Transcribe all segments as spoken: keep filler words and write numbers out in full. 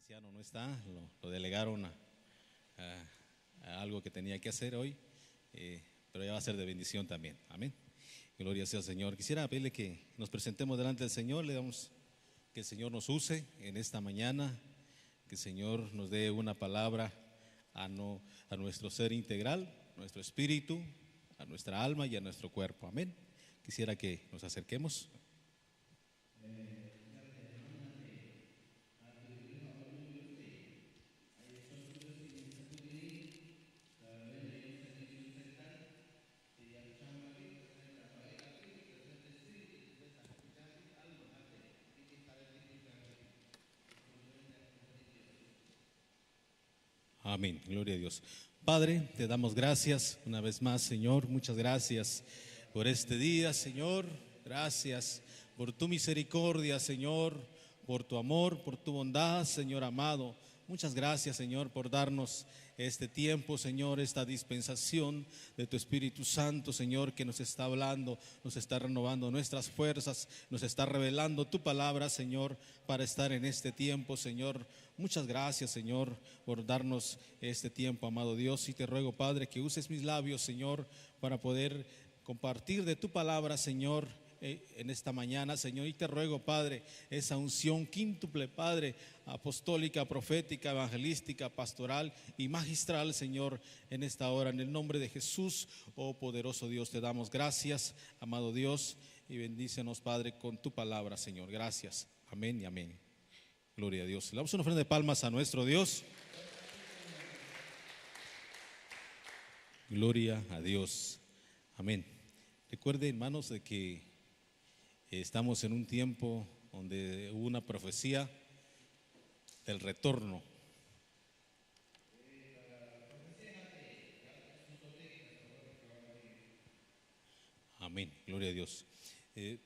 Anciano no está, lo, lo delegaron a, a- a algo que tenía que hacer hoy, eh, pero ya va a ser de bendición también. Amén. Gloria sea al Señor. Quisiera pedirle que nos presentemos delante del Señor, le damos que el Señor nos use en esta mañana, que el Señor nos dé una palabra a, no- a nuestro ser integral, nuestro espíritu, a nuestra alma y a nuestro cuerpo. Amén. Quisiera que nos acerquemos. Amén. Gloria a Dios. Padre, te damos gracias una vez más, Señor. Muchas gracias por este día, Señor. Gracias por tu misericordia, Señor, por tu amor, por tu bondad, Señor amado. Muchas gracias, Señor, por darnos este tiempo, Señor, esta dispensación de tu Espíritu Santo, Señor, que nos está hablando, nos está renovando nuestras fuerzas, nos está revelando tu palabra, Señor, para estar en este tiempo, Señor. Muchas gracias, Señor, por darnos este tiempo, amado Dios. Y te ruego, Padre, que uses mis labios, Señor, para poder compartir de tu palabra, Señor, eh, en esta mañana, Señor. Y te ruego, Padre, esa unción quíntuple, Padre, apostólica, profética, evangelística, pastoral y magistral, Señor, en esta hora. En el nombre de Jesús, oh poderoso Dios, te damos gracias, amado Dios, y bendícenos, Padre, con tu palabra, Señor. Gracias. Amén y amén. Gloria a Dios. Le damos una ofrenda de palmas a nuestro Dios. Gloria a Dios. Amén. Recuerde, hermanos, de que estamos en un tiempo donde hubo una profecía del retorno. Amén. Gloria a Dios. Eh,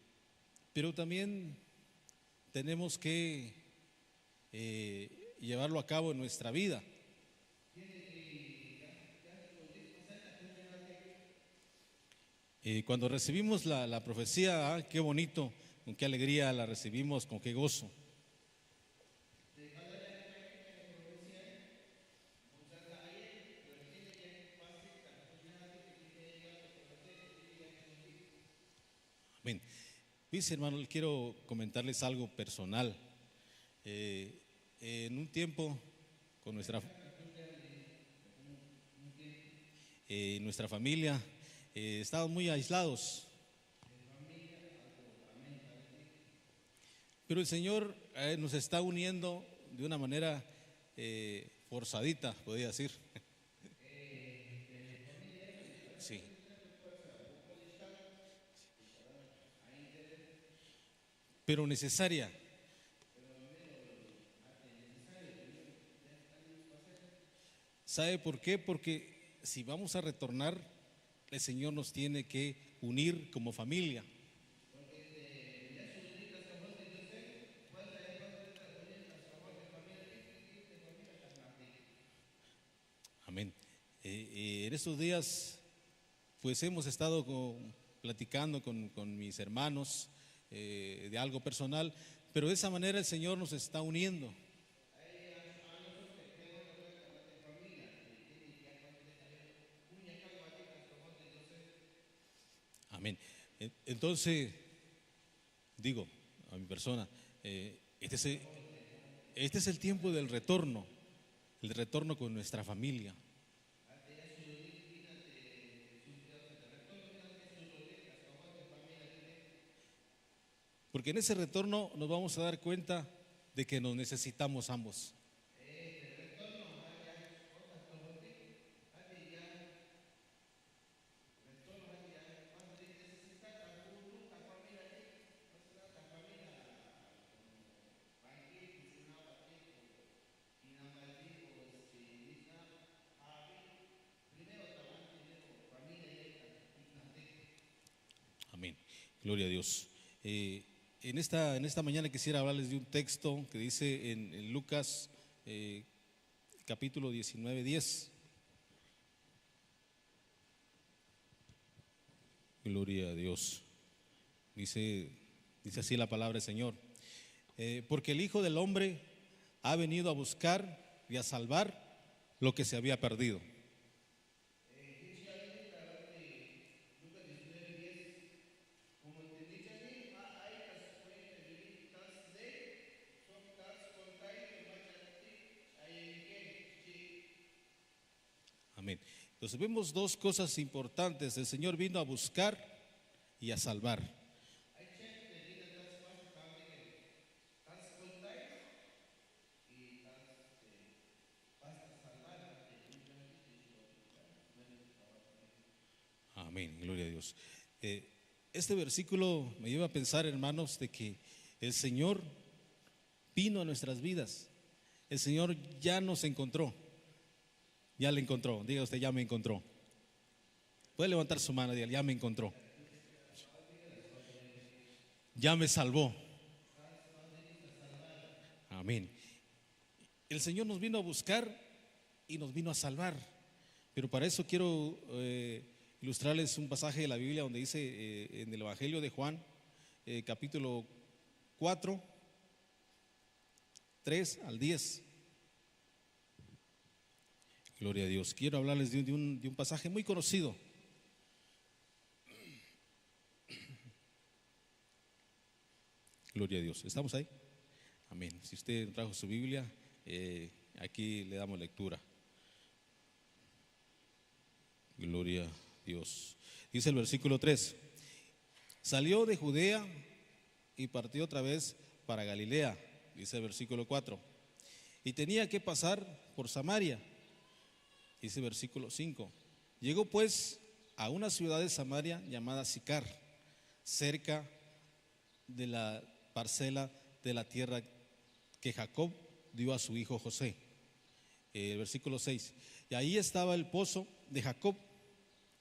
pero también tenemos que eh, llevarlo a cabo en nuestra vida. Eh, cuando recibimos la, la profecía, ah, qué bonito, con qué alegría la recibimos, con qué gozo. Amén. Dice, hermano, quiero comentarles algo personal. Eh, en un tiempo, con nuestra, eh, nuestra familia, eh, estábamos muy aislados. Pero el Señor, eh, nos está uniendo de una manera, eh, forzadita, podría decir. Sí. Pero necesaria. ¿Sabe por qué? Porque si vamos a retornar, el Señor nos tiene que unir como familia. Amén. Eh, eh, en estos días, pues hemos estado co- platicando con, con mis hermanos, eh, de algo personal, pero de esa manera el Señor nos está uniendo. Amén. E- Entonces, digo a mi persona, eh, este es el, este es el tiempo del retorno, el retorno con nuestra familia. Porque en ese retorno nos vamos a dar cuenta de que nos necesitamos ambos. Amén. Gloria a Dios. Eh, en esta, en esta mañana quisiera hablarles de un texto que dice en, en Lucas, eh, capítulo diecinueve diez. Gloria a Dios. Dice, dice así la palabra del Señor. Eh, porque el Hijo del Hombre ha venido a buscar y a salvar lo que se había perdido. Amén. Entonces vemos dos cosas importantes. El Señor vino a buscar y a salvar. Amén, gloria a Dios. Eh, este versículo me lleva a pensar, hermanos, de que el Señor vino a nuestras vidas. El Señor ya nos encontró. Ya le encontró. Diga usted, ya me encontró. Puede levantar su mano y diga, ya me encontró. Ya me salvó. Amén. El Señor nos vino a buscar y nos vino a salvar. Pero para eso quiero eh, ilustrarles un pasaje de la Biblia donde dice eh, en el Evangelio de Juan, eh, capítulo cuatro, tres al diez. Gloria a Dios. Quiero hablarles de un, de un- de un pasaje muy conocido. Gloria a Dios. ¿Estamos ahí? Amén. Si usted trajo su Biblia, eh, aquí le damos lectura. Gloria a Dios. Dice el versículo tres: Salió de Judea y partió otra vez para Galilea, dice el versículo cuatro. Y tenía que pasar por Samaria, dice el versículo cinco. Llegó pues a una ciudad de Samaria llamada Sicar, cerca de la parcela de la tierra que Jacob dio a su hijo José. Eh, el versículo seis. Y ahí estaba el pozo de Jacob.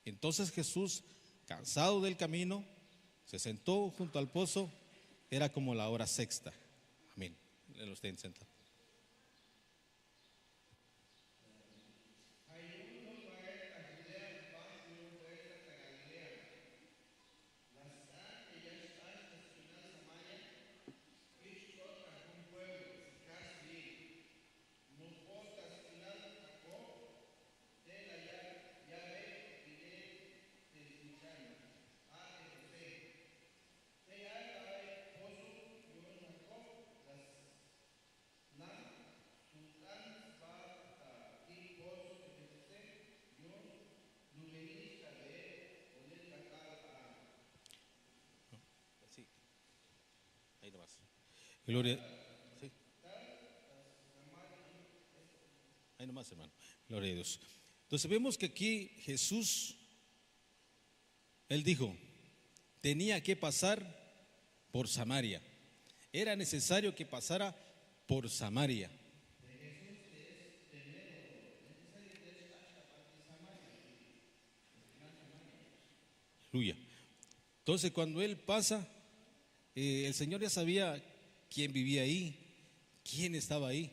Entonces Jesús, cansado del camino, se sentó junto al pozo. Era como la hora sexta. Amén. Él lo está sentado. Sí. Ahí nomás. Gloria. Sí. Ahí nomás, hermano. Gloria a Dios. Entonces vemos que aquí Jesús, él dijo, tenía que pasar por Samaria. Era necesario que pasara por Samaria. Aleluya. Entonces, cuando él pasa, eh, el Señor ya sabía quién vivía ahí, quién estaba ahí.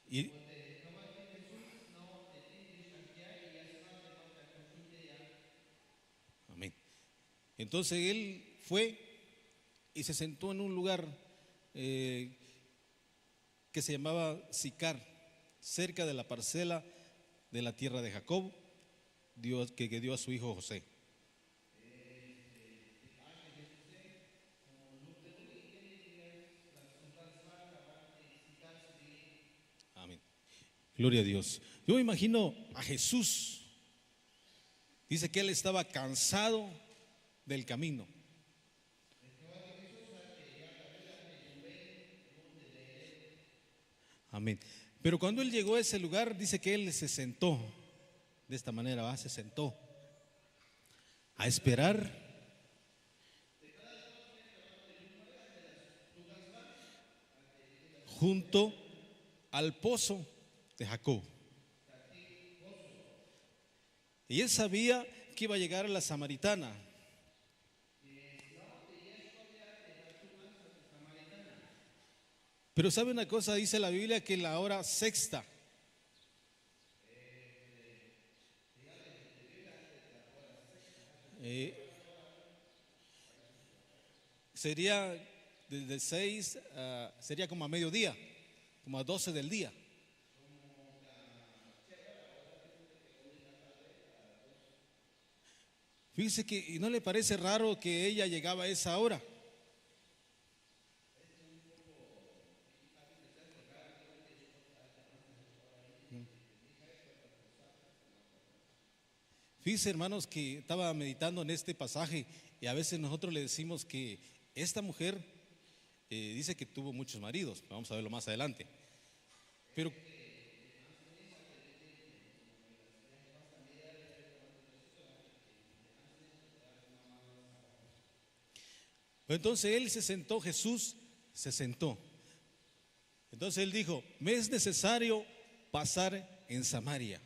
Y, amén. Entonces él fue y se sentó en un lugar eh, que se llamaba Sicar, cerca de la parcela de la tierra de Jacob, Dios, que, que dio a su hijo José. Amén. Gloria a Dios. Yo me imagino a Jesús. Dice que él estaba cansado del camino. Amén. Pero cuando él llegó a ese lugar, dice que él se sentó de esta manera, ¿va? Se sentó a esperar junto al pozo de Jacob. Y él sabía que iba a llegar la samaritana. Pero sabe una cosa, dice la Biblia que la hora sexta eh, sería desde seis, ah, sería como a mediodía. como a doce del día. Fíjese que, ¿y no le parece raro que ella llegaba a esa hora? Fíjense, hermanos, que estaba meditando en este pasaje y a veces nosotros le decimos que esta mujer eh, dice que tuvo muchos maridos. Vamos a verlo más adelante. Pero entonces él se sentó, Jesús se sentó. Entonces él dijo: "Me es necesario pasar en Samaria".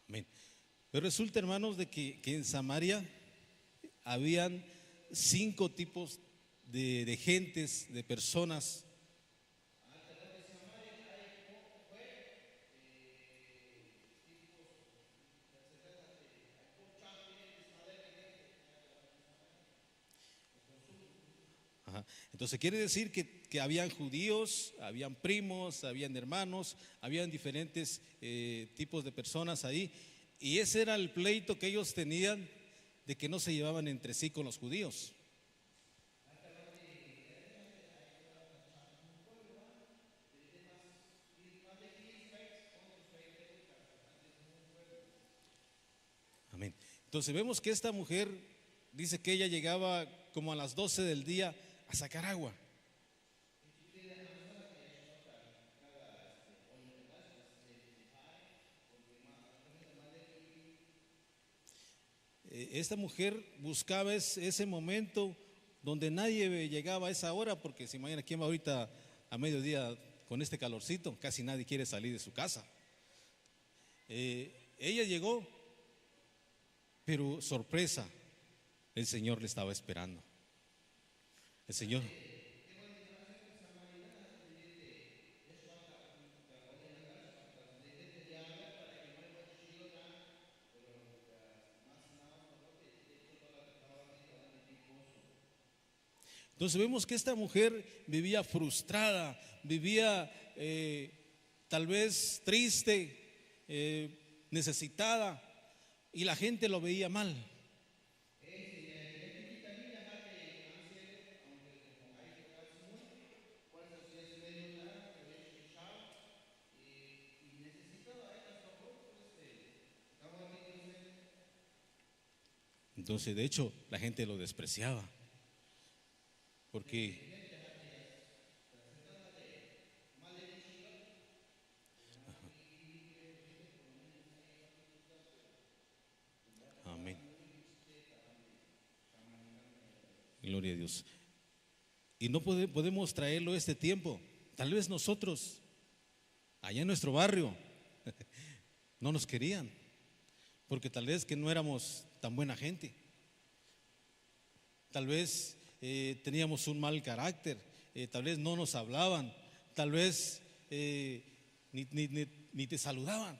Amén. Pero resulta, hermanos, de que, que en Samaria habían cinco tipos de, de gentes, de personas. Ajá. Entonces quiere decir que, que habían judíos, habían primos, habían hermanos, habían diferentes eh, tipos de personas ahí. Y ese era el pleito que ellos tenían, de que no se llevaban entre sí con los judíos. Amén. Entonces vemos que esta mujer dice que ella llegaba como a las doce del día a sacar agua. Eh, esta mujer buscaba es- ese momento donde nadie llegaba a esa hora, porque se imagina quién va ahorita a mediodía con este calorcito, casi nadie quiere salir de su casa. Eh, ella llegó, pero sorpresa, el Señor le estaba esperando. El Señor. Entonces vemos que esta mujer vivía frustrada, vivía eh, tal vez triste, eh, necesitada, y la gente lo veía mal. Entonces, de hecho, la gente lo despreciaba. Porque... Amén. Gloria a Dios. Y no podemos traerlo este tiempo. Tal vez nosotros, allá en nuestro barrio, no nos querían, porque tal vez que no éramos tan buena gente. Tal vez eh, teníamos un mal carácter, eh, tal vez no nos hablaban, tal vez eh, ni, ni te saludaban.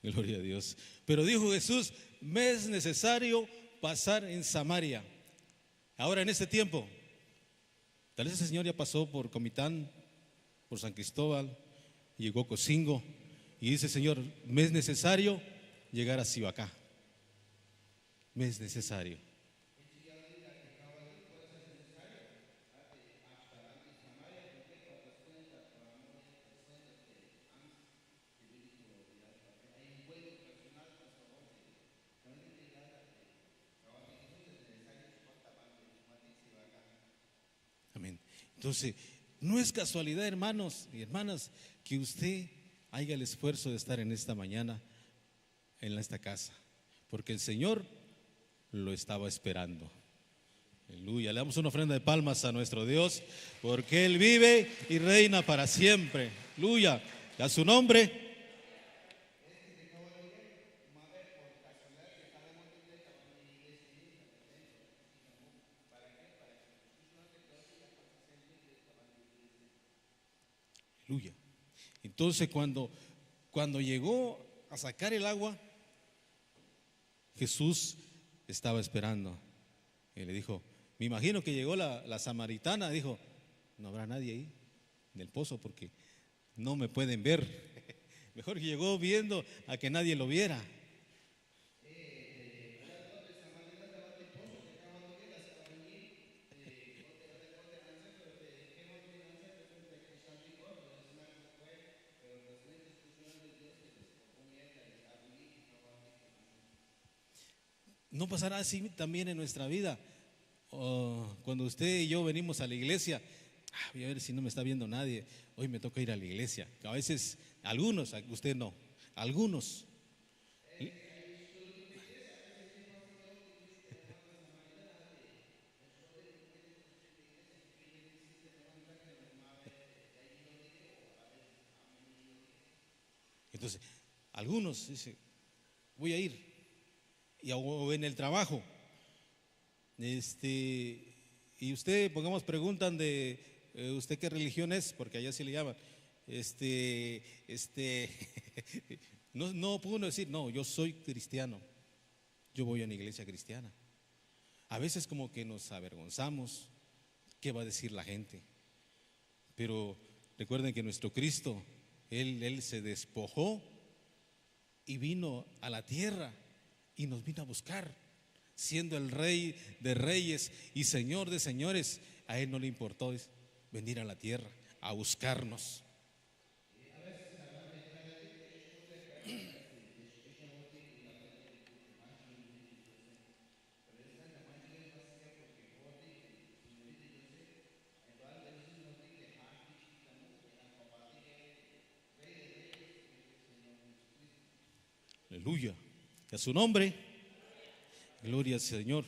Gloria a Dios. Pero dijo Jesús: "Me es necesario pasar en Samaria". Ahora, en este tiempo, tal vez ese señor ya pasó por Comitán, por San Cristóbal, llegó a Cocingo, y dice: "Señor, me es necesario llegar a Sibacá. Me es necesario". Amén. Entonces, no es casualidad, hermanos y hermanas, que usted haga el esfuerzo de estar en esta mañana en esta casa, porque el Señor lo estaba esperando. Aleluya. Le damos una ofrenda de palmas a nuestro Dios, porque Él vive y reina para siempre. Aleluya. Y a su nombre. Aleluya. Entonces, cuando, cuando llegó a sacar el agua, Jesús estaba esperando. Y le dijo, me imagino que llegó la, la samaritana, dijo, no habrá nadie ahí en el pozo porque no me pueden ver. Mejor que llegó viendo a que nadie lo viera. ¿No pasará así también en nuestra vida? O cuando usted y yo venimos a la iglesia, "Ah, voy a ver si no me está viendo nadie. Hoy me toca ir a la iglesia". A veces, algunos, a usted no, algunos. Entonces, algunos dicen, voy a ir. Y, o en el trabajo. Este, y usted, pongamos, preguntan de, eh, ¿usted qué religión es? Porque allá sí le llaman. Este, este, no, no puede uno decir, no, yo soy cristiano. Yo voy a una iglesia cristiana. A veces como que nos avergonzamos. ¿Qué va a decir la gente? Pero recuerden que nuestro Cristo, Él, Él se despojó y vino a la tierra y nos vino a buscar. Siendo el Rey de reyes y Señor de señores, a Él no le importó venir a la tierra a buscarnos. Aleluya. Y a su nombre. Gloria al Señor.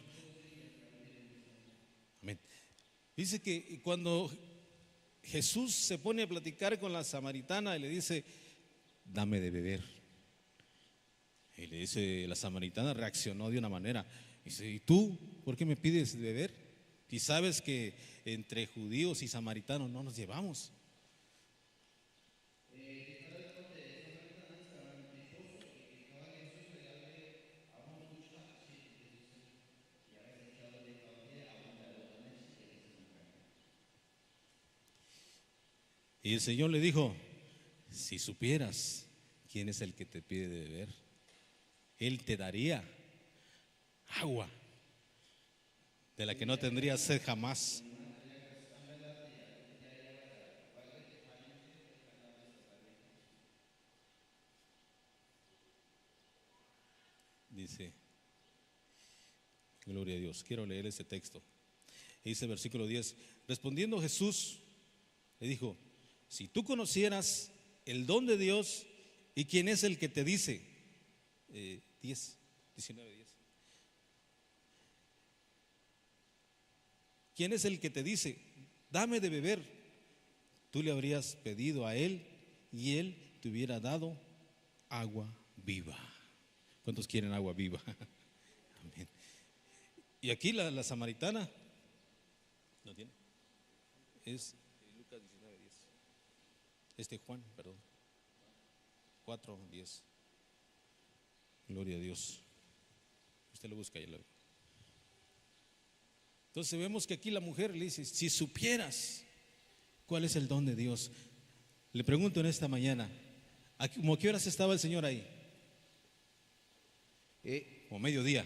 Amén. Dice que cuando Jesús se pone a platicar con la samaritana y le dice, dame de beber. Y le dice, la samaritana reaccionó de una manera. Dice, ¿y tú por qué me pides de beber? Si sabes que entre judíos y samaritanos no nos llevamos. Y el Señor le dijo, si supieras quién es el que te pide de beber, Él te daría agua de la que no tendría sed jamás. Dice, gloria a Dios, quiero leer ese texto. Dice versículo diez, respondiendo Jesús, le dijo, si tú conocieras el don de Dios y quién es el que te dice, eh, diez, diecinueve diez. ¿Quién es el que te dice, dame de beber? Tú le habrías pedido a él y él te hubiera dado agua viva. ¿Cuántos quieren agua viva? Amén. Y aquí la, la samaritana, ¿no tiene? Es Lucas diecinueve diez. Este Juan, perdón. Cuatro diez. Gloria a Dios. Usted lo busca y lo ve. Entonces vemos que aquí la mujer le dice, si supieras cuál es el don de Dios. Le pregunto en esta mañana, ¿a qué, como a qué horas estaba el Señor ahí? Eh, como mediodía.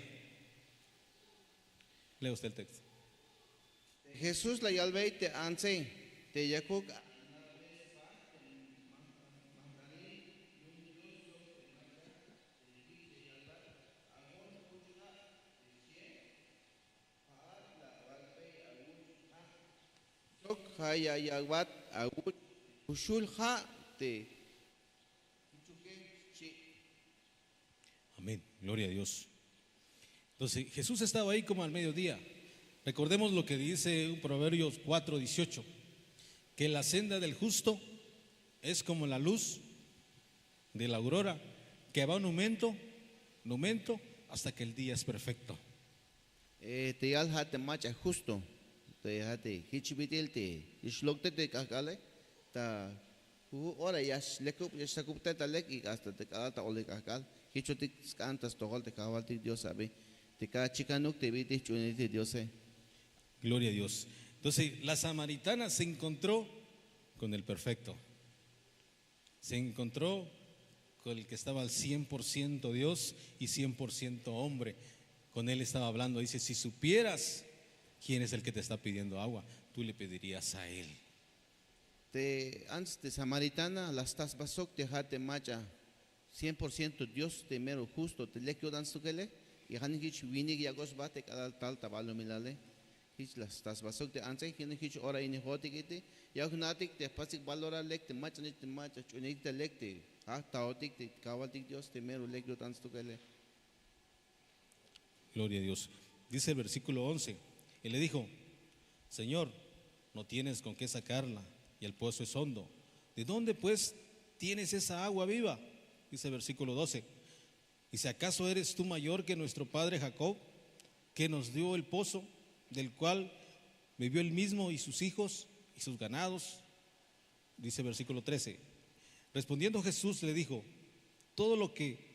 Lea usted el texto. Jesús la yalbey te antse, te yakuk sok ja' ya yalbat awuch' kuxul ja' te. Amén. Gloria a Dios. Entonces, Jesús estaba ahí como al mediodía. Recordemos lo que dice un Proverbios cuatro dieciocho, que la senda del justo es como la luz de la aurora, que va en aumento, en aumento, hasta que el día es perfecto. Eh, te yal ja' te mach'a justo, te ja' te jich bit'il te ix lok'te te k'ajk'ale, ta juju ora ya xlekub ya xsakub te ta lek y hasta te k'alal ta olil k'ajk'al. Jichotik sk'an ta stojol te kajwaltik Dios abi, te ka chikanuk te bit'il ch'uunil te Diose. Gloria a Dios. Entonces, la samaritana se encontró con el perfecto. Se encontró con el que estaba al cien por ciento Dios y cien por ciento hombre. Con él estaba hablando. Dice, si supieras quién es el que te está pidiendo agua, tú le pedirías a él. Te ants te samaritana la stasba sok te ja' te mach'a cien por ciento Dios te mero justo te lek yo'tan stukele. Y ja'nix jich winik yak'oj sba te k'alal tal ta balumilale. Jich la stasba sok te antse, ja'nix jich ora ini jo'otik iti. Ya jna'tik te jpasik valorar lek te mach'anich te mach'a ch'uunik te lek te ja' taotik te kajwaltik Dios te mero lek yo'tan stukele. Gloria a Dios. Dice el versículo once, y le dijo, Señor, no tienes con qué sacarla y el pozo es hondo. ¿De dónde pues tienes esa agua viva? Dice el versículo doce, y si acaso eres tú mayor que nuestro padre Jacob, que nos dio el pozo del cual bebió él mismo y sus hijos y sus ganados. Dice el versículo trece, respondiendo Jesús le dijo, todo lo que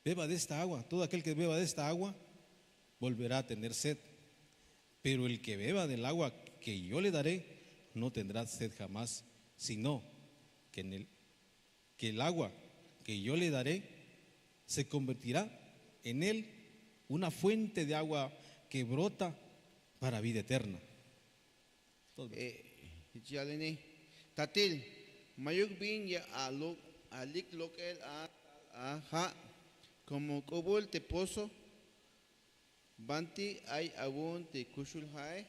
beba de esta agua, todo aquel que beba de esta agua volverá a tener sed. Pero el que beba del agua que yo le daré no tendrá sed jamás, sino que en el, que el agua que yo le daré se convertirá en él una fuente de agua que brota para vida eterna. Eh, jich yalini, tatil, mayuk bin ya aluk alik lok'el a, a ja', como k'ubul te pozo, banti ay awu'un te kuxul ja'e.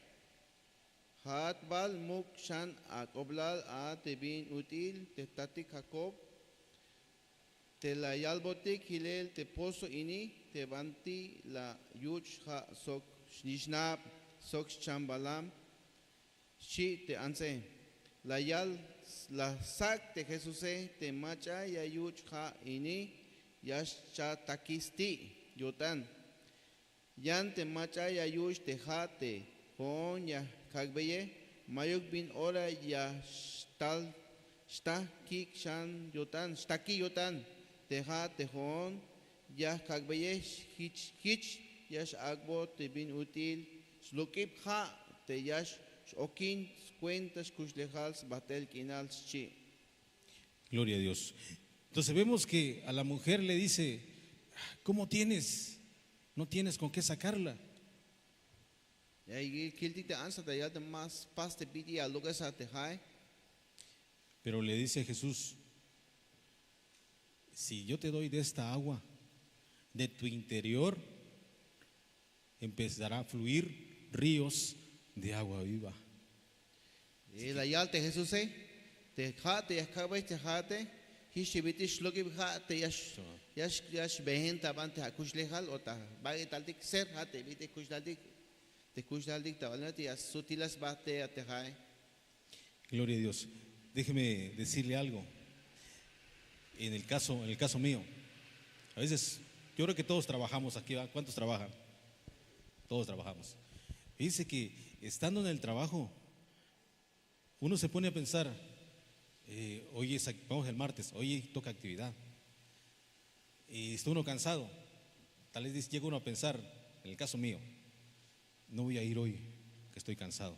Ja'at bal muk' xan ak'oblal a te bin ut'il te jtatik Jacob, te la yalbotik jilel te pozo ini, te banti la yuch' ja' sok snixnab sok xchambalam, xchi te antse. La yal, la sak' te Jesuse, te mach'a ya yuch' ja' ini ya xchatakix sti' yo'tan. Yan te mach'a ya yuch' te ja' te jo'on ya jkak'beye, mayuk bin ora ya xtal, xta kik' xan yo'tan, xtaki yo'tan te ja' te jo'on ya jkak'beye. Jich, jich ya x-ak'bot te bin ut'il slok'ib ja' te ya x-okin skuenta xkuxlejal sbajt'el k'inal, xchi. Gloria a Dios. Entonces vemos que a la mujer le dice, ¿cómo tienes? No tienes con qué sacarla. Ya kiltik te antsa ta yal te ma spas te bit'il ya lok'es a te ja'e. Pero le dice Jesús, si yo te doy de esta agua, de tu interior empezará a fluir ríos de agua viva. Y la yal te Jesuse, te ja' te ya jkak'bey te ja'ate, jich te bit'il xlok'ib ja' te ya x, ya x, ya xbeen ta ban te akuxlejal o ta ba'yel taltik ser ja' te bit'il kuxlaltik, te kuxlaltik ta banti ya sutilas ba te, te ja'e. Gloria a Dios. Déjeme decirle algo. En el caso, en el caso mío, a veces, yo creo que todos trabajamos aquí, ¿va? ¿Cuántos trabajan? Todos trabajamos. Dice que estando en el trabajo, uno se pone a pensar, eh, hoy es, vamos el martes, hoy toca actividad. Y está uno cansado. Tal vez llega uno a pensar, en el caso mío, no voy a ir hoy, que estoy cansado.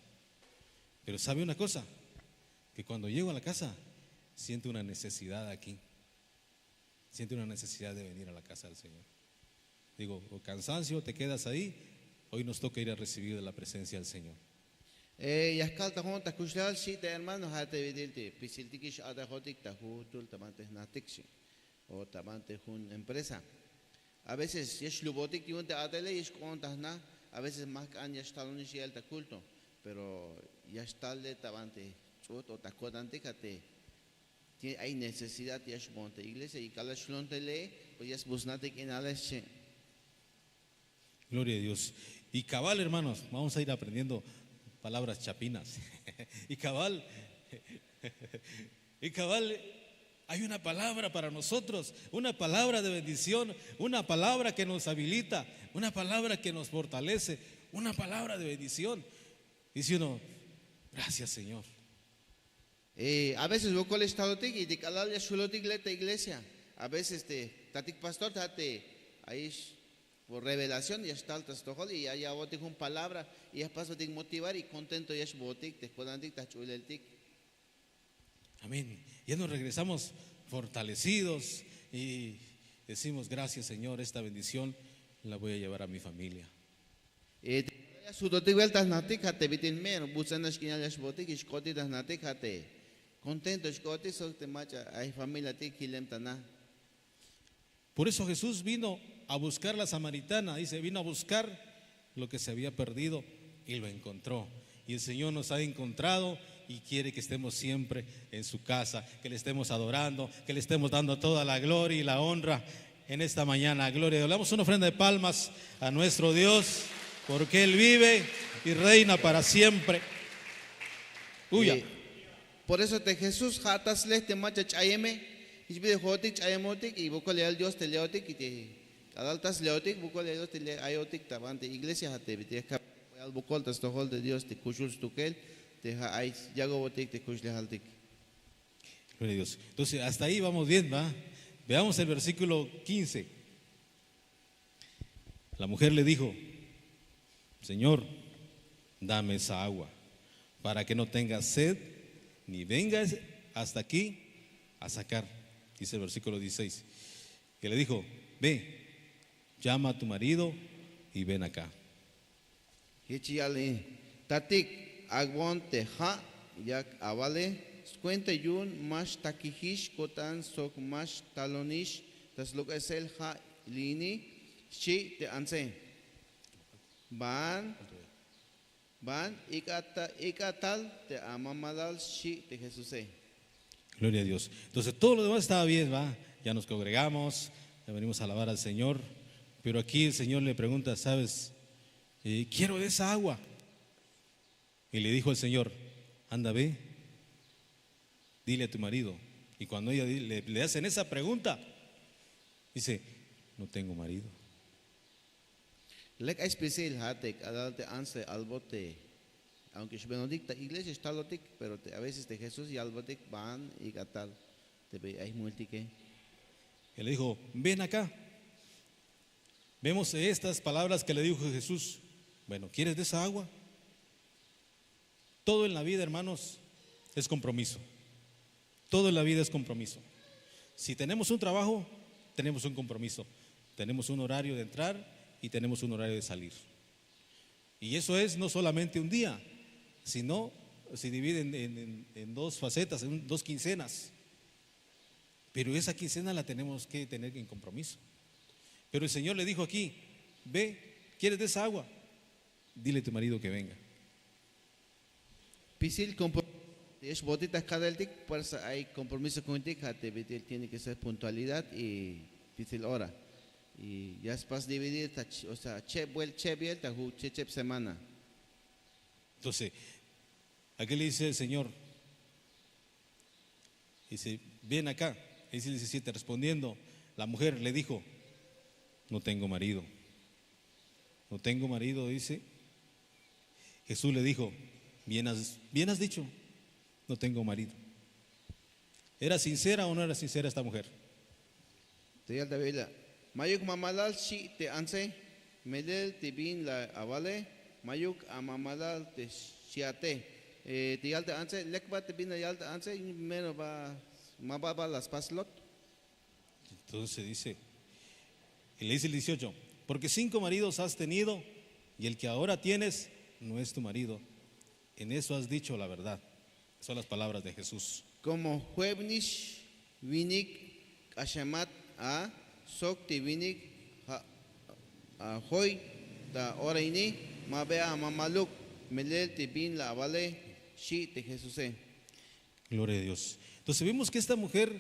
Pero sabe una cosa, que cuando llego a la casa, siento una necesidad aquí. Siento una necesidad de venir a la casa del Señor. Digo, o cansancio, te quedas ahí, hoy nos toca ir a recibir de la presencia del Señor. Eh, ya jkal ta jo'on ta kuxlejal, xchi te hermano, ja' te bit'il te pisiltikix a'tejotik ta jujutul ta banti jnajtik, xchi, o ta banti jun empresa. A veces ya xlubotik yu'un te a'tele, ya xk'oon ta jna. A veces ma jk'an ya xtalonix ya'el ta culto, pero ya xtal le ta banti ts'ujt o ta ko'tantik, ja' te tiene, ay necesidad ya xboon ta iglesia y k'alal xlon te lee, pues ya sbusnatik k'inale, xchi. Gloria a Dios. Y cabal, hermanos, vamos a ir aprendiendo palabras chapinas. Y cabal, y cabal, hay una palabra para nosotros, una palabra de bendición, una palabra que nos habilita, una palabra que nos fortalece, una palabra de bendición. Dice uno, gracias, Señor. Eh, a veces wokol ya xtalotik y te k'alal ya xjulotik le' ta iglesia. A veces te tatik pastor ta te ayix por revelación ya xtal ta stojol y ya yawotik jun palabra y ya jpasbotik motivar y contento ya xbootik te jko'tantik ta jch'uleltik. Amén. Ya nos regresamos fortalecidos y decimos, gracias, Señor, esta bendición la voy a llevar a mi familia. Eh, ya xjulotik wel ta jnajtik ja' te bit'il me buts'an nax k'inal ya xbootik y xk'otik ta jnajtik ja' te contento xk'otik sok te mach'a ay jfamiliatik jilem ta na. Por eso Jesús vino a buscar la samaritana, dice, vino a buscar lo que se había perdido y lo encontró. Y el Señor nos ha encontrado y quiere que estemos siempre en su casa, que le estemos adorando, que le estemos dando toda la gloria y la honra en esta mañana. Gloria a Dios. Le damos una ofrenda de palmas a nuestro Dios, porque Él vive y reina para siempre. Uya. Eh, por eso te Jesús ja' ta sle te mach'a ch'ayeme, jich bit'il jo'otik ch'ayemotik y wokol ya yal Dios te le'otik y te k'alal ta sle'otik wokol ya yal Dios te le' ayotik ta banti iglesia ja' te bit'il ya kab yal wokol ta stojol te Dios te kuxul stukel te ja' ay yakobotik te kuxlejaltik. Gloria a Dios. Entonces, hasta ahí vamos bien, ¿va? Veamos el versículo quince. La mujer le dijo, Señor, dame esa agua, para que no tenga sed, ni venga hasta aquí a sacar. Dice el versículo dieciséis. Que le dijo, ve, llama a tu marido y ven acá. Jich yal, tatik, ak'bon te ja' yak awale, skuenta yu'un ma xtakijix ko'tan sok ma xtalonix ta slok'esel ja' li' ini, xchi te antse. Ban, ban ik'a ta, ik'a tal te amamalal, xchi te Jesuse. Gloria a Dios. Entonces todo lo demás estaba bien, ¿va? Ya nos congregamos, ya venimos a alabar al Señor, pero aquí el Señor le pregunta, ¿sabes? Eh, quiero de esa agua. Y le dijo el Señor, anda, ve, dile a tu marido. Y cuando ella di- le, le hacen esa pregunta, dice, no tengo marido. Lek ay spisil ja' te k'alal te antse albot te, aunque xbenotik ta iglesia xtalotik, pero te, a veces te Jesús yalbotik ban ik'a tal te bi ay jmultike. Él le dijo, ven acá. Vemos estas palabras que le dijo Jesús. Bueno, ¿quieres de esa agua? Todo en la vida, hermanos, es compromiso. Todo en la vida es compromiso. Si tenemos un trabajo, tenemos un compromiso. Tenemos un horario de entrar y tenemos un horario de salir. Y eso es no solamente un día, sino se divide en, en- en- en dos facetas, en dos quincenas. Pero esa quincena la tenemos que tener en compromiso. Pero el Señor le dijo aquí, ve, ¿quieres de esa agua? Dile a tu marido que venga. Spisil compro- ya xbootik ta jka'teltik, fuerza ay compromiso ku'untik, ja' te bit'il tiene que ser puntualidad y spisil hora. Y ya spas dividir ta ch- o sea, cheb buel cheb yel ta ju- cheb cheb semana. Entonces, ¿a qué le dice el Señor? Dice, ven acá. Dice el diecisiete, respondiendo, la mujer le dijo, no tengo marido. No tengo marido, dice. Jesús le dijo, bien has, bien has dicho, no tengo marido. ¿Era sincera o no era sincera esta mujer? Te yal ta bila, mayuk mamalal xchi te antse, melel te bin la awale, mayuk amamalal te xchiate. Eh, te yal te antse, lek ba te bin la yal te antse, mero ba, ma ba ba la spas lot. Entonces dice, y le dice el dieciocho, porque cinco maridos has tenido y el que ahora tienes no es tu marido. En eso has dicho la verdad. Son las palabras de Jesús. Como jwebnix winik k'axemat a sok te winik ja' ajoy ta ora ini, ma ba amamaluk, melel te bin la awale, xchi te Jesuse. Gloria a Dios. Entonces vemos que esta mujer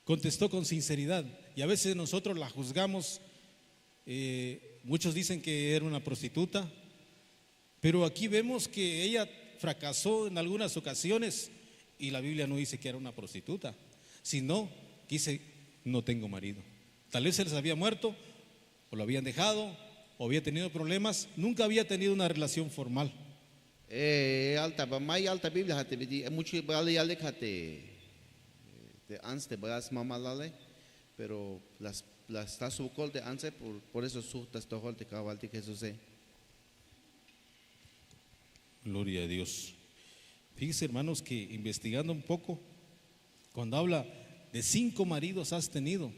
contestó con sinceridad. Y a veces nosotros la juzgamos Eh, muchos dicen que era una prostituta, pero aquí vemos que ella fracasó en algunas ocasiones y la Biblia no dice que era una prostituta, sino que dice, no tengo marido. Tal vez se les había muerto, o lo habían dejado, o había tenido problemas, nunca había tenido una relación formal. Eh, alta ba may alta Biblia jate bidi mucho bali yalek jate te ants te ba smamalale, pero las las ta sukol te antse por, por eso sujtas tojol te kawaltik Jesuse. Gloria a Dios. Fíjense, hermanos, que investigando un poco, cuando habla de cinco maridos has tenido,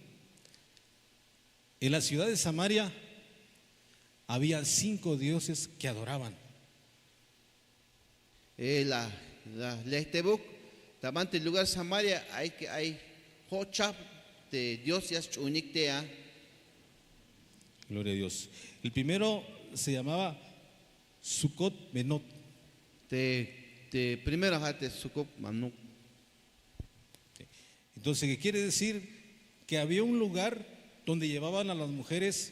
en la ciudad de Samaria había cinco dioses que adoraban. Eh, la la lejtebuk ta banti lugar Samaria ay que ay jochab te Dios ya sch'unik te a. Gloria a Dios. El primero se llamaba Sucot Benot. Te te primero jate Sucot Manuk. Entonces, ¿qué quiere decir? Que había un lugar donde llevaban a las mujeres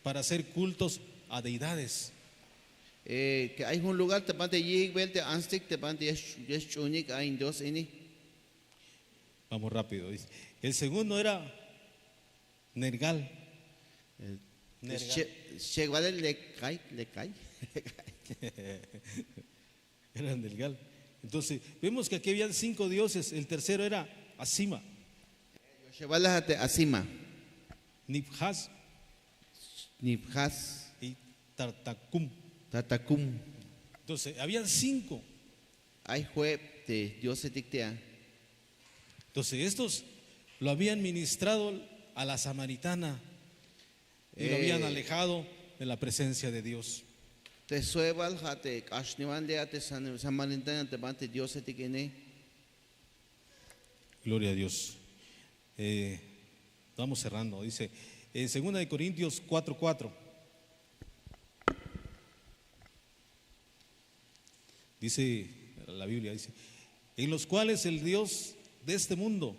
para hacer cultos a deidades. Eh, que ay un lugar te banti yik bel te anstik te banti ya sch'unik ay Dios ini. Vamos rápido. Dice. El segundo era Nergal. Nergal. Che vale le kai le kai. Eran del Gal. Entonces, vemos que aquí habían cinco dioses. El tercero era Asima. Yoshebala te Asima. Nifjas. Nifjas. Y Tartacum. Tartacum. Entonces, habían cinco. Ay jueb te diosetik te a. Entonces, estos lo habían ministrado a la samaritana y lo habían alejado de la presencia de Dios. Te suebal ja te k'axniwan le a te samaritana te ban te diosetik ini. Gloria a Dios. Eh, vamos cerrando. Dice en segunda de Corintios cuatro cuatro. Dice la Biblia, dice, en los cuales el Dios de este mundo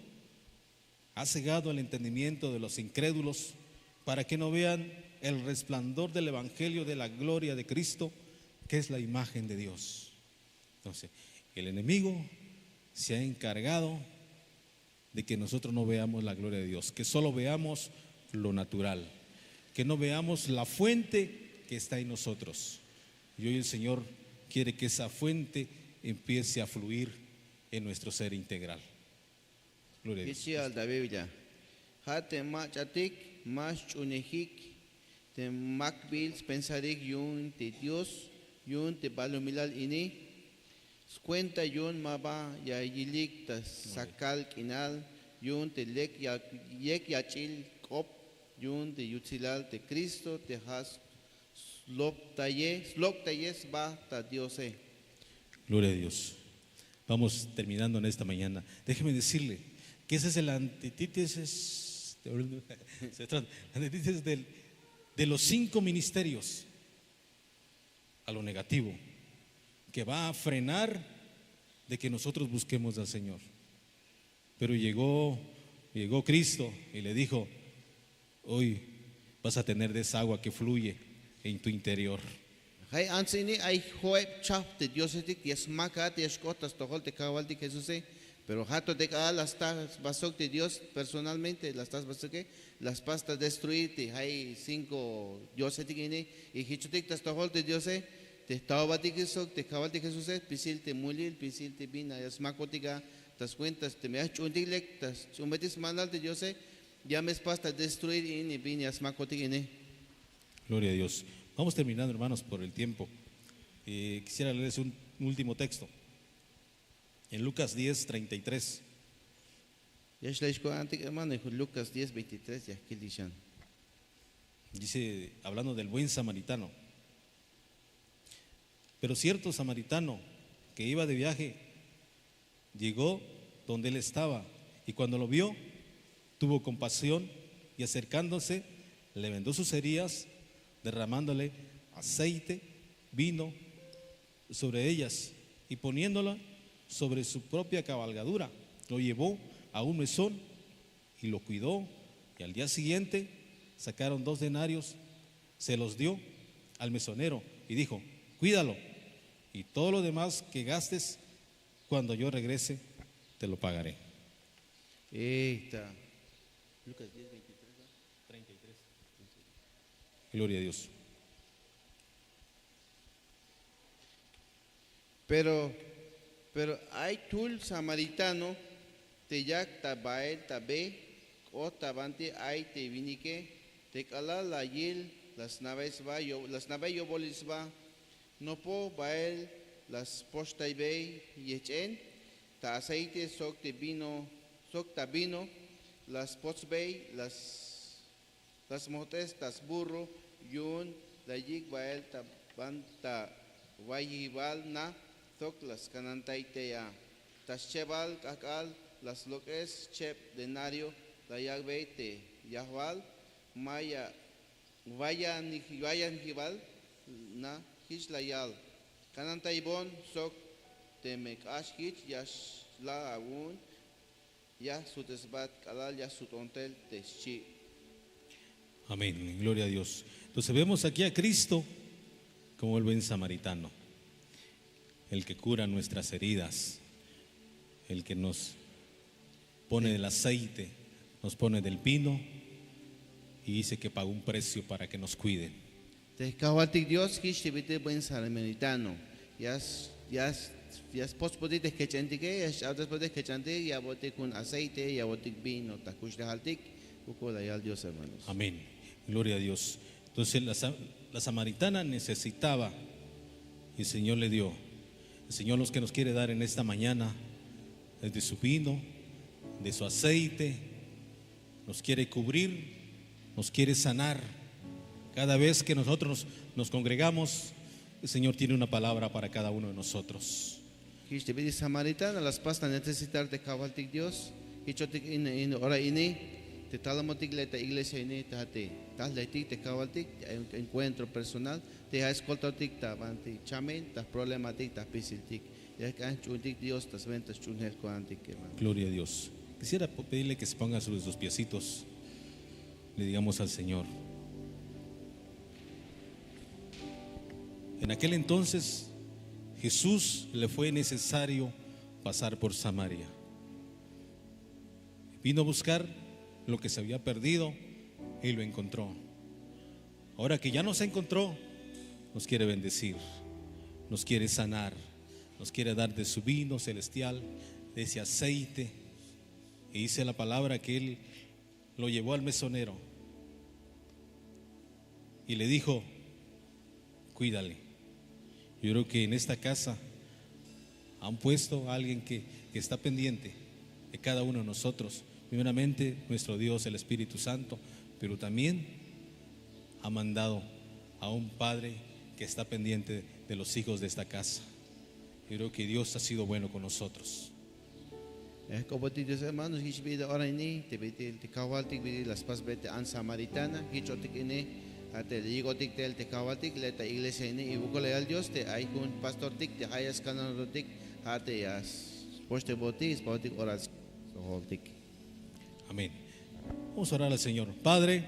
ha cegado el entendimiento de los incrédulos para que no vean el resplandor del evangelio de la gloria de Cristo, que es la imagen de Dios. Entonces, el enemigo se ha encargado de que nosotros no veamos la gloria de Dios, que solo veamos lo natural, que no veamos la fuente que está en nosotros. Y hoy el Señor quiere que esa fuente empiece a fluir en nuestro ser integral. Gloria a Dios. Kichial ta Biblia. Ja te mach'atik ma sch'unejik te makbil spensarik yu'un te Dios yu'un te balumilal ini. Skuenta yu'un ma ba ya yilik ta sakal k'inal yu'un te lek yek yach'il k'op yu'un te yutsilal te Cristo te ja slok'taye slok'taye sba ta Diose. Gloria a Dios. Vamos terminando en esta mañana. Déjeme decirle que ese es el antítesis, antítesis del, de los cinco ministerios a lo negativo, que va a frenar de que nosotros busquemos al Señor. Pero llegó, llegó Cristo y le dijo, hoy vas a tener de esa agua que fluye en tu interior. Jay ants ini ay jo'eb chajp te diosetik ya smakat ya xk'ot ta stojol te kajwaltik Jesuse. Pero jato te k'alal la sta sba sok te Dios personalmente la sta sba soke, la spas ta destruir te jay cinco diosetik ini. Y jichotik ta stojol te Diose te jtaobatik sok te kajwaltik Jesuse spisil te mulil spisil te bin ya smakotik a ta skuenta teme ya jch'uuntik lek ta sch'uunbetik smanal te Diose. Ya me spas ta destruir ini bin ya smakotik ini. Gloria a Dios. Vamos terminando, hermanos, por el tiempo. Eh, quisiera leerles un último texto. En Lucas diez treinta y tres. Ya xlay xko'antik hermano, Lucas diez veintitrés ya kilixan. Dice, hablando del buen samaritano. Pero cierto samaritano que iba de viaje llegó donde él estaba y cuando lo vio, tuvo compasión y acercándose, le vendó sus heridas, derramándole aceite, vino sobre ellas y poniéndola sobre su propia cabalgadura, lo llevó a un mesón y lo cuidó. Y al día siguiente sacaron dos denarios Se los dio al mesonero y dijo: "Cuídalo, y todo lo demás que gastes, cuando yo regrese, te lo pagaré". Esta. Lucas diez veintitrés, ¿no? Treinta y tres. Gloria a Dios. Pero, pero ay jtul samaritano te yak ta bael ta be, k'ot ta banti ay te winike, te k'alal la yil la sna'be sba, yo-, la sna'be yobolil sba, nopoj bael la spoxtaybey yejch'en ta aceite sok te vino, sok ta vino la spotsbey, la s-, la smojt'es ta sburro, yu'un la yik' bael ta ban ta wayijibal na sok la skanantay tey a. Ta schebal k'ajk'al la slok'es cheb denario la yak'bey te yajwal, maya wayanij-, wayanijibal na, jich la yal: "Kanantaybon sok teme k'ax jich ya xla' awu'un, ya jsutsesbat k'alal ya sut'on tel te xchi'". Amén. Gloria a Dios. Entonces vemos aquí a Cristo como el buen samaritano, el que cura nuestras heridas, el que nos pone del aceite, nos pone del vino y dice que pagó un precio para que nos cuiden. Te jkajwaltik Dios jich te bit'il buen samaritano, ya s-, ya s-, ya spotsbotik te jkech'entike, ya xch'abtesbotik te jkech'entik, ya ya'botik jun aceite, ya ya'botik vino ta jkuxlejaltik. Wokol la yal Dios, hermanos. Amén. Gloria a Dios. Entonces la sa-, la samaritana necesitaba y el Señor le dio. El Señor lo que nos quiere dar en esta mañana es de su vino, de su aceite, nos quiere cubrir, nos quiere sanar. Cada vez que nosotros nos, nos congregamos, el Señor tiene una palabra para cada uno de nosotros. Jich te bit'il samaritana la spas ta necesitar te kajwaltik Dios. Jichotik in, in ora ini te talamotik le ta iglesia ini, te ja' te tal jletik te kajwaltik, te encuentro personal, te ja' skoltatik ta banti chamen, ta problematik, ta jpisiltik. Ya jk'an jch'uuntik Dios ta swenta sch'uunjel ko'tantik, hermano. Gloria a Dios. Quisiera po-, pedirle que se ponga sobre sus piecitos. Le digamos al Señor. En aquel entonces, Jesús le fue necesario pasar por Samaria. Vino a buscar lo que se había perdido y lo encontró. Ahora que ya nos encontró, nos quiere bendecir, nos quiere sanar, nos quiere dar de su vino celestial, de ese aceite. Y dice la palabra que él lo llevó al mesonero y le dijo: "Cuídale". Yo creo que en esta casa han puesto a alguien que, que está pendiente de cada uno de nosotros. Primeramente, nuestro Dios, el Espíritu Santo, pero también ha mandado a un padre que está pendiente de los hijos de esta casa. Yo creo que Dios ha sido bueno con nosotros. Eh, jk'opotik Dios, hermanos, jich bit'il ora ini te bit'il te kajwaltik bit'il la spasbey te an samaritana, jichotik ini, ja' te la yik'otik tel te kajwaltik le ta iglesia ini, y wokol la yal Dios te ay jun pastortik te ja' ya skananotik, ja' te ya spoxtebotik, spasbotik oración. Stojoltik. Amén. Vamos a orar al Señor. Padre,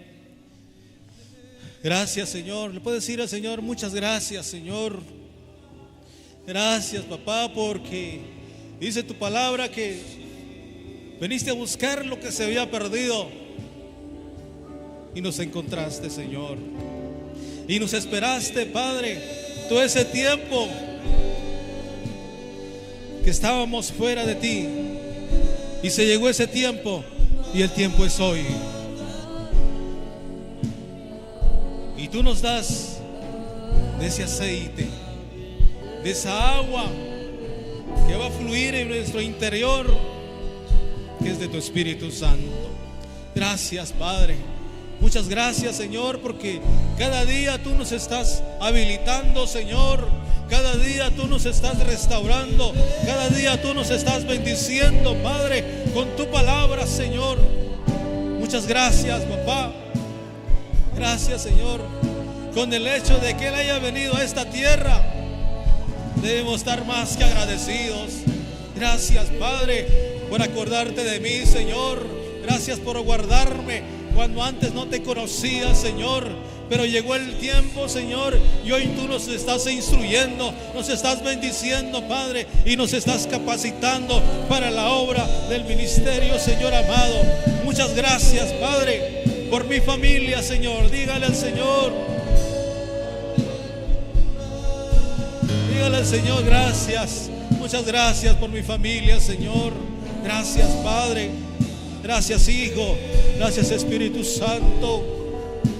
gracias, Señor. ¿Le puedes decir al Señor: "Muchas gracias, Señor"? Gracias, papá, porque dice tu palabra que viniste a buscar lo que se había perdido y nos encontraste, Señor. Y nos esperaste, Padre, todo ese tiempo que estábamos fuera de ti. Y se llegó ese tiempo, y el tiempo es hoy. Y tú nos das de ese aceite, de esa agua que va a fluir en nuestro interior, que es de tu Espíritu Santo. Gracias, Padre. Muchas gracias, Señor, porque cada día tú nos estás habilitando, Señor. Cada día tú nos estás restaurando. Cada día tú nos estás bendiciendo, Padre, con tu palabra, Señor. Muchas gracias, papá. Gracias, Señor. Con el hecho de que Él haya venido a esta tierra, debemos estar más que agradecidos. Gracias, Padre, por acordarte de mí, Señor. Gracias por guardarme cuando antes no te conocía, Señor. Pero llegó el tiempo, Señor, y hoy tú nos estás instruyendo, nos estás bendiciendo, Padre, y nos estás capacitando para la obra del ministerio, Señor amado. Muchas gracias, Padre, por mi familia, Señor. Dígale al Señor. Dígale al Señor, gracias. Muchas gracias por mi familia, Señor. Gracias, Padre. Gracias, Hijo. Gracias, Espíritu Santo.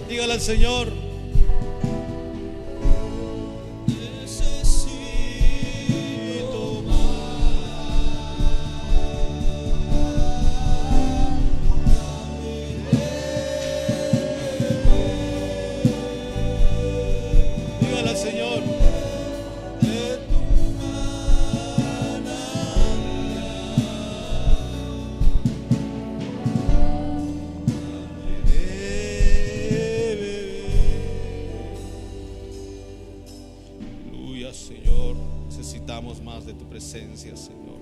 Dígale al Señor. Necesito más. Dígale al Señor. De tu manantial de beber. Aleluya, Señor. Necesitamos más de tu presencia, Señor.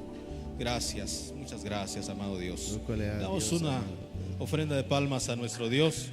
Gracias, muchas gracias, amado Dios. Damos una ofrenda de palmas a nuestro Dios.